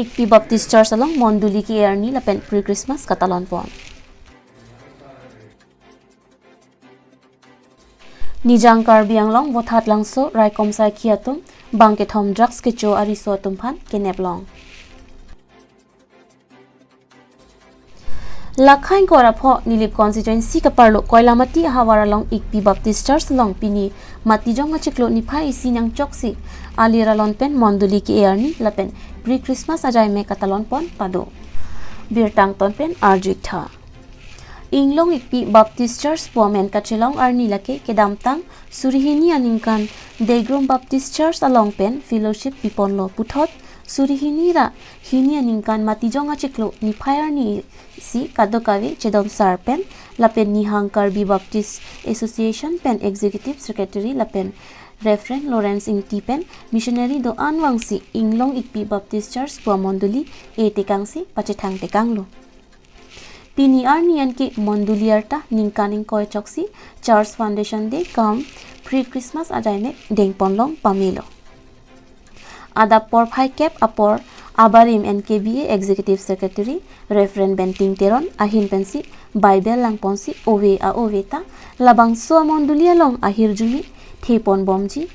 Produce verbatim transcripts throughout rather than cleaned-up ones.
Ikpi Baptist Church along mondoli ke-e arni lapen pre-Christmas katalon pon. Nijang Karbi Anglong Vothatlangso raikom saikhi atum bang kethom drugs kecho ariso atum aphan kenep long. Lakhai ingkoi ra pho Nilip constituency kaparlo Koilamati ahavar along Ikpi Baptist Church along pini Matijong achiklo niphai isi nangchoksi alir alon pen mondoli ke-e arni lapen pre-Christmas ajai me katalon pon pado. Birta angton pen arju-ik tha. Inglong Ikpi Baptist Church pu amen kachelong arni lake kedamtang suri hini aningkan Degrum Baptist Church along pen fellowship piponlo puthot suri hini ra hini aningkan Matijong achiklo niphai arni isi kadokave chedonsar pen lapen Nihang Karbi Baptist Association pen Executive Secretary lapen Reverend Lawrence Ingti pen missionary do-an vangsi Inglong Ikpi Baptist Church pu amondoli e tekangsi pachethang tekanglo. Pini arni anke mondoli arta ningkan ingkoi choksi Church Foundation Day cum pre-Christmas ajai me dengponlong pamelo. Adap porphai kep apor abarim N K B A Executive Secretary Reverend Benting Teron ahin pensi Bible langponsi ove a-ove ta labangso amondoli along ahirjume thepon bomji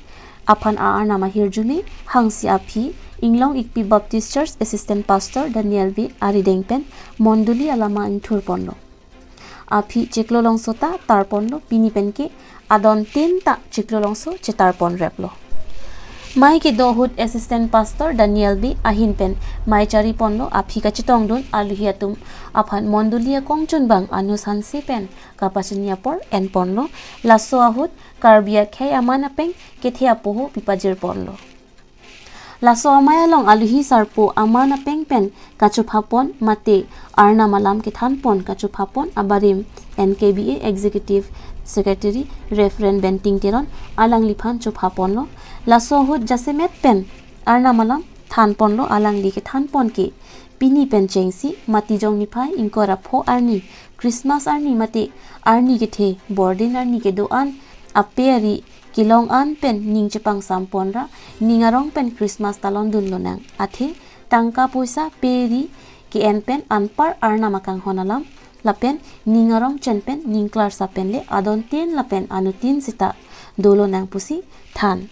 aphan a-arnam ahirjume hangsi aphi Inglong Ikpi Baptist Church Assistant Pastor Daniel Bey arideng pen mondoli alama ingthur ponlo. Aphi chiklo longso ta tarponlo, pini penke adon tin ta chiklo longso chetarpon replo. Mei kedo ahut Assistant Pastor Daniel Bey ahin pen mei chariponlo, aphi kachetongdun aluhi atum aphan mondoli akongchunbang Anus Hanse pen kapachini apor enponlo. Laso ahut Karbi akhei aman apeng kethe apoho pipajirponlo. Laso amei along aluhi sarpo aman apeng pen kachophapon mate arnam alam kethanpon kachophapon abarim N K B A Executive Secretary Reverend Benting Teron alangliphan chophaponlo. Laso ahut jasemet pen arnam alam thanponlo, alangli kethanpon ke pini pen chengsi Matijong niphai ingkoi ra pho arni Christmas arni mate arni kethe bordin arni kedo-an ape ari kelong an pen ning chepangsampon ra ning arong pen Christmas talondun lonang. Athe tangka poisa pe ri ke-en pen anpar arnam akanghon alam lapen ning arong chen pen ning klarsa pen le adon tin lapen anut tin seta dolonang pusi than.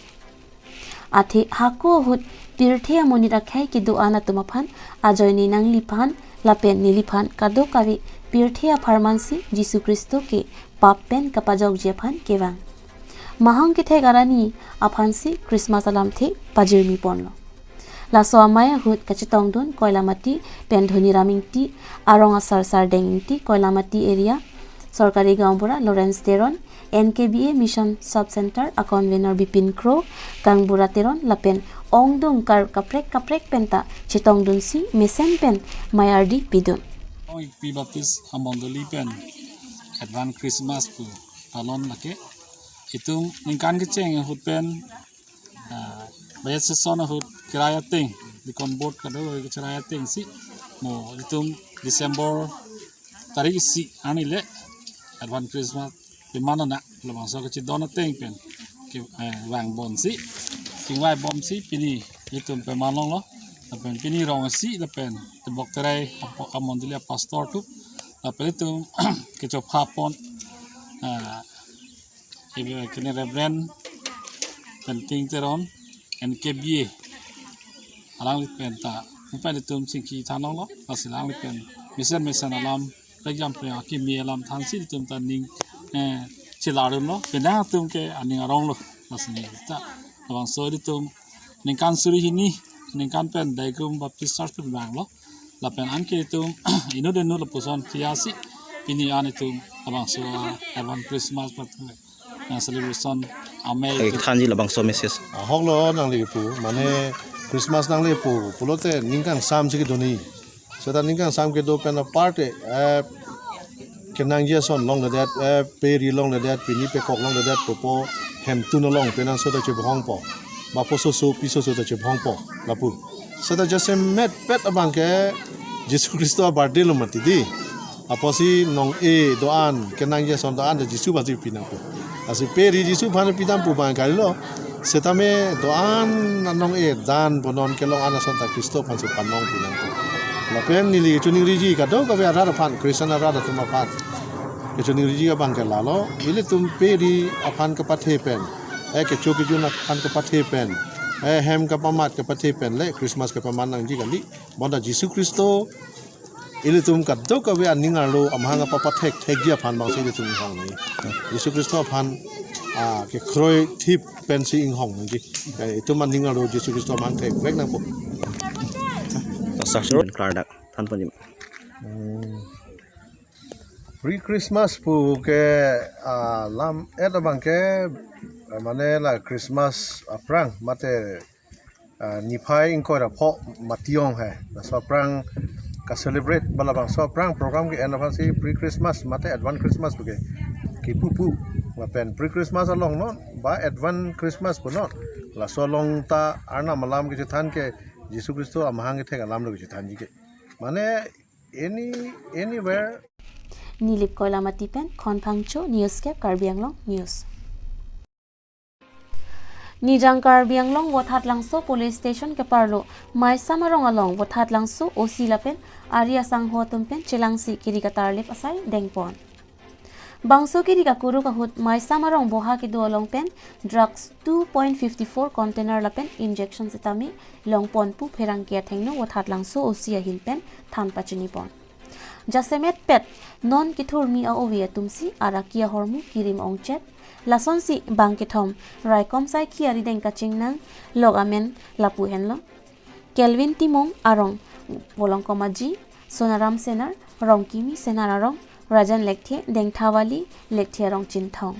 Athe hako ahut pirthe amonit akhei kedo-an atum aphan ajoine nangliphan lapen neliphan kadokave pirthe apharmansi Jisu Khristo ke pap pen kapajokji aphan kevang. Mahang kethek arani aphansi Christmas alamthe pajirmi ponlo. Laso amei ahut kachetongdun Koilamati pen Dhoniram Ingti, arong asar Sardeng Ingti, Koilamati area Sorkari Gaonbura Lawrence Teron, N K B A Mission Sub Center a-convenor Bipin Kro, Kangbura Teron lapen ongdung kar kaprek kaprek penta chetongdunsi mesen pen mei ardi pidun. Pi Baptist amondoli pen Advance Christmas pu talon lake. Itum ningkan kecheng ahut pen, ah, budget session ahut kirai ateng, deacon board kado kirai ateng si mo itum December tarik isi arni le Advance Christmas pemana na labangso kachidon ateng pen ke, eh, vang bomsi, chingvai bomsi pini itum peman longlo, lapen pini rong isi lapen tebok terai apo-, amondoli apastor atum, lapen itum kechophapon, ah, ibe kene Reverend Benting Teron, N K B A, alangli penta, mupel itum chingki than longlo, lasi alangli pen mesen mesen alam, prekjam pre akimi alam thansi itum ta ning, eh, chelarunlo, penang atum ke aning aronglo, lasi neta labangso itum ningkan suri hini, ningkan pen Degrum Baptist Church pen vanglo, lapen anke itum inut inut lapuson kiasi, pini an itum labangso, ah, Advance Christmas pat, ah, celebration amei. Lagi thanji labangso message. Ahok lo nangli pu, mane Christmas nangli pu, pulote ningkan sam si kedoni. Seta ningkan sam kedo pen aparte, eh, kenangji ason longledet, eh, pe ri longledet, pini pekok longledet, pupo hemtun along penang seta chebohongpo. Bapo soso, pi soso ta chebohongpo, lapu. Seta jasemet pet abang ke Jisu Khristo a-birthday lo mati di. Apotsi nong-e do-an kenangji ason do-an ta Jisu aphansi pinangpo. Lasi pe ri Jisu aphan pidampo abang kalilo. Setame do-an nong-e dan bonon kelong an ason ta Khristo aphansi panong pinangpo. Lapen neli kechoningriji kadokave arat aphan, Christian arat atum aphan kechoningriji abang ke lalo, ilitum pe ri aphan kepathe pen, eh, kecho kejun aphan kepathe pen, eh, hem kapamat kepathe pen le Christmas kepaman nangji kali. Bonta Jisu Khristo ilitum kadokave aning arlo amahang apapathek thekji aphan bangsi ilitum inghong nangji. Jisu Khristo aphan, ah, kekroithip pensi inghong nangji. Eh, itum aning arlo Jisu Khristo amahang thekvek nangpo. Sasur klardak thanponji. Hmm. Pre-Christmas pu ke, ah, lam et abang ke, ah, mane la Christmas aphrang mate, ah, niphai ingkoi ra pho mati ong he. Laso aphrang ka-celebrate ba labangso aphrang program ke-en aphansi pre-Christmas mate advance Christmas pu ke kipu pu. Lapen pre-Christmas along non ba advance Christmas pu non. Laso along ta Arnam alam kechethan ke Jisu Khristo amahang kethek alam lo kechethanji ke. Mane any, anywhere. Nilip Koilamati pen Khon Phangcho, News Cap, Karbi Anglong News. Nijang Karbi Anglong Vothatlangso Police Station keparlo Maisam arong along Vothatlangso O C lapen ari asangho atum pen chelangsi kiri katarlip asai dengpon. Bangso kiri kakuruk ahut Maisam arong boha kedo along pen drugs two point fifty four container lapen injection setame longpon pu pherangke athengno Vothatlangso O C ahin pen than pachinipon. Jasemet pet non kethurmi a-ove atumsi araki ahormu kirim ongchet. Lasonsi bang kethom raikom saikhi arideng kachingnang lok amen lapu henlo. Kelvin Timung arong Volongkom Aji, Sonaram Senar, Rongkimi Senar arong, Rajan Lekthe, Dengthawali Lekthe arong Chinthong.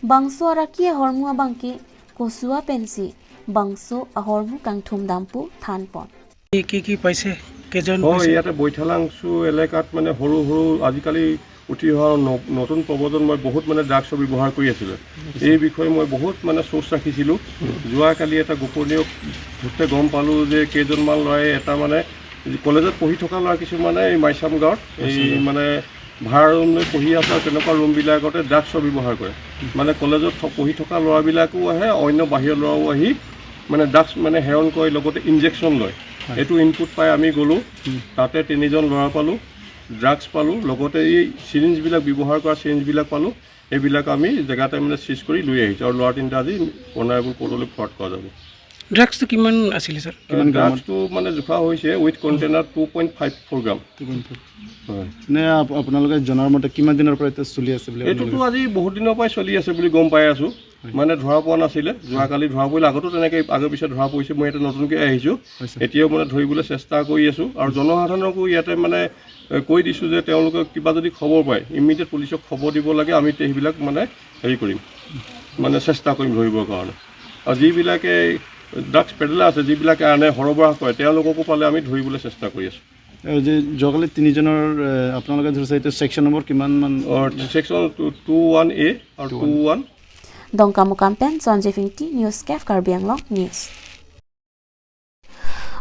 Bangso araki ahormu abang ke kosua pensi bangso ahormu kangthum dampu thanpon. কি কি কি পাইছে? কেইজন হয়, পাইছে? ইয়াতে বৈঠালাংচু এলেকাত মানে সৰু সৰু আজিকালি উঠি অহা ন-, নতুন প্ৰজন্মই বহুত মানে ড্ৰাগছৰ ব্যৱহাৰ কৰি আছিলে। এই বিষয়ে মই বহুত মানে চ'ৰ্চ ৰাখিছিলোঁ। যোৱাকালি এটা গোপনীয় সূত্ৰে গম পালোঁ যে কেইজনমান ল'ৰাই এটা মানে কলেজত পঢ়ি থকা ল'ৰা কিছুমানে এই মাইচাম গাঁৱত এই মাইচাম গাঁৱত। মানে ভাড়া ৰুম লৈ পঢ়ি আছে আৰু তেনেকুৱা ৰুমবিলাকতে ড্ৰাগছৰ ব্যৱহাৰ কৰে। মানে কলেজত থ-, পঢ়ি থকা ল'ৰাবিলাকো আহে, অন্য বাহিৰৰ ল'ৰাও আহি মানে ড্ৰাগছ মানে সেৱন কৰে, লগতে ইনজেকশ্যন লয়। হয়। এইটো ইনপুট পাই আমি গ'লোঁ, হুম। তাতে তিনিজন ল'ৰা পালোঁ, ড্ৰাগছ পালোঁ, লগতে এই চিৰিঞ্জবিলাক ব্যৱহাৰ কৰা চিৰিঞ্জবিলাক পালোঁ। এইবিলাক আমি জেগাতে মানে চিজ কৰি লৈ আহিছোঁ আৰু ল'ৰা তিনিটা আজি অনাৰেবল কোৰ্টলৈ ফৰৱাৰ্ড কৰা যাব। ড্ৰাগছটো কিমান আছিলে, ছাৰ? কিমান গ্ৰামত? ড্ৰাগছটো মানে জোখা হৈছে with container two point five four gram. Two point five. হয়। নে আপ-, আপোনালোকে জনাৰ মতে কিমান দিনৰ পৰা এইটো চলি আছে বুলি এইটোতো আপোনালোকে? আজি বহুত দিনৰ পৰাই চলি আছে বুলি গম পাই আছোঁ। হয়। মানে ধৰা পোৱা নাছিলে, যোৱাকালি ধৰা পৰিলে, আগতো তেনেকৈ আগে পিছে ধৰা পৰিছে, মই ইয়াতে নতুনকৈ আহিছোঁ। হয়, ছাৰ। এতিয়াও মানে ধৰিবলৈ চেষ্টা কৰি আছোঁ আৰু জনসাধাৰণকো ইয়াতে মানে, এ, কৈ দিছোঁ যে তেওঁলোকে কিবা যদি খবৰ পায়, ইমিডিয়েট পুলিচক খবৰ দিব লাগে, আমি তে-, সেইবিলাক মানে হেৰি কৰিম, মানে চেষ্টা কৰিম ধৰিবৰ কাৰণে। আৰু যিবিলাকে ড্ৰাগছ পেডেলাৰ আছে, যিবিলাকে আনে সৰবৰাহ কৰে, তেওঁলোককো পালে আমি ধৰিবলৈ চেষ্টা কৰি আছোঁ। আৰু যে যোৱাকালি তিনিজনৰ, এ, আপোনালোকে ধৰিছে, এইটো ছেকশ্যন নম্বৰ কিমান মান? অ, section two, two one A আৰু two one. Two one. Dongkamukam pen Sanjay Ingti, News Cap, Karbi Anglong News.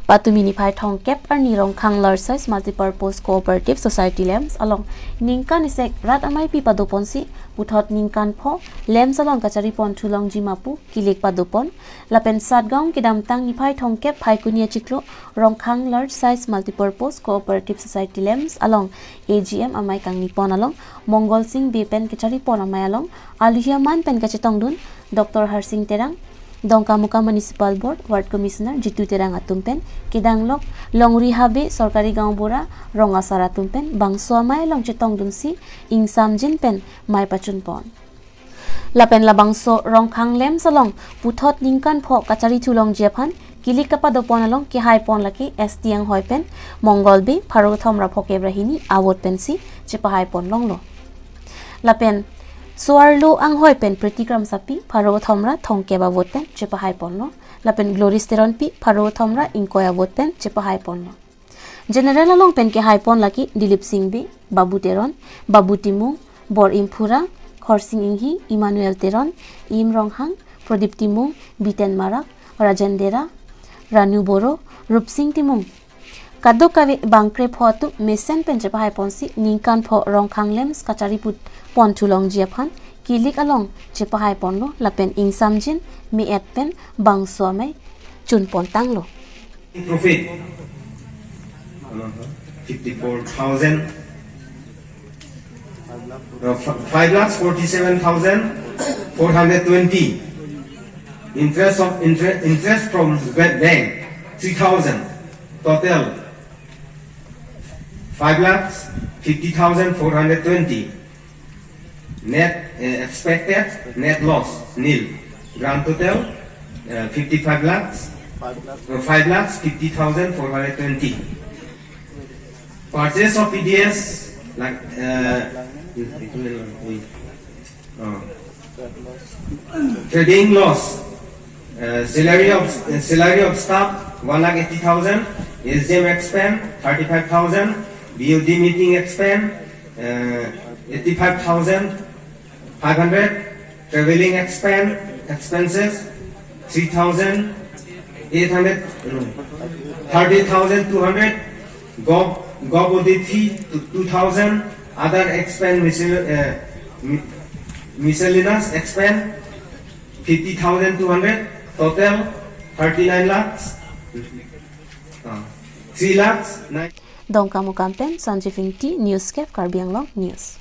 Patumi niphai thomkep arni Rongkhang Large Size Multipurpose Cooperative Society LAMPS along ningkan isi rat ameipi padoponsi puthot ningkan pho LAMPS along kacharipon thulongji ma pu kilik padopon. Lapen Satgaon kedamtang niphai thomkep Phaikuni achiklo Rongkhang Large Size Multipurpose Cooperative Society LAMPS along A G M amei kangnipon along Mongol Sing Bey pen kacharipon amei along aluhi aman pen kachetongdun Doctor Harsing Terang, Dongkamukam Municipal Board Ward Commissioner Jitu Terang atum pen kedanglok Longri Habe, Sorkari Gaonbura, rong asar atum pen bangso amei along chetongdunsi ingsamjin pen mei pachunpon. Lapen labangso Rongkhang LAMPS along puthot ningkan pho kachari thulongji aphan kilik kapadopon along kehaipon lake S T anghoi pen Mongol Bey pharo thomra phokep ra hini avote pensi chepahaipon longlo. Lapen Soarlo anghoi pen Priti Kramsapi pharo thomra thomkep avote pen chepahaiponlo. Lapen Glory Teronpi pharo thomra ingkoi avote pen chepahaiponlo. General along pen kehaipon lake Dilip Sing Bey, Babu Teron, Babu Timung, Bor Imphura, Khorsing Inghi, Emmanuel Teron, Im Ronghang, Pradip Timung, Biten Marak, Rajen Dera, Ranu Boro, Rupsing Timung, Kadokave bang krepho atum mesen pen chepahai ponsi ningkan pho Rongkhang LAMPS kachari put pon thu longji aphan kilik along chepahai ponlo lapen ingsamjin me-et pen bangso amei chun pon tanglo. Profit fifty-four thousand, uh, f- five lakhs forty-seven thousand four hundred twenty. Interest of inter- interest from ba- bank three thousand. Total five lakhs fifty thousand four hundred twenty. Net uh, expected net loss nil. Grand total uh, fifty-five lakhs, uh, five lakhs fifty thousand four hundred twenty. Purchase of P D S like uh, uh, trading loss. Uh, salary of uh, salary of staff one lakh eighty thousand, S D M expense thirty-five thousand, B O D meeting expense uh, eighty-five thousand five hundred, traveling expense expenses three thousand eight hundred, no, thirty thousand two hundred, gov gov audit fee two thousand, other expense miscel- uh, miscellaneous expense fifty thousand two hundred, total thirty-nine lakhs, uh, three lakhs nine. Dongkamukam pen Sanjeev Ingti, Newscape Karbi Anglong News.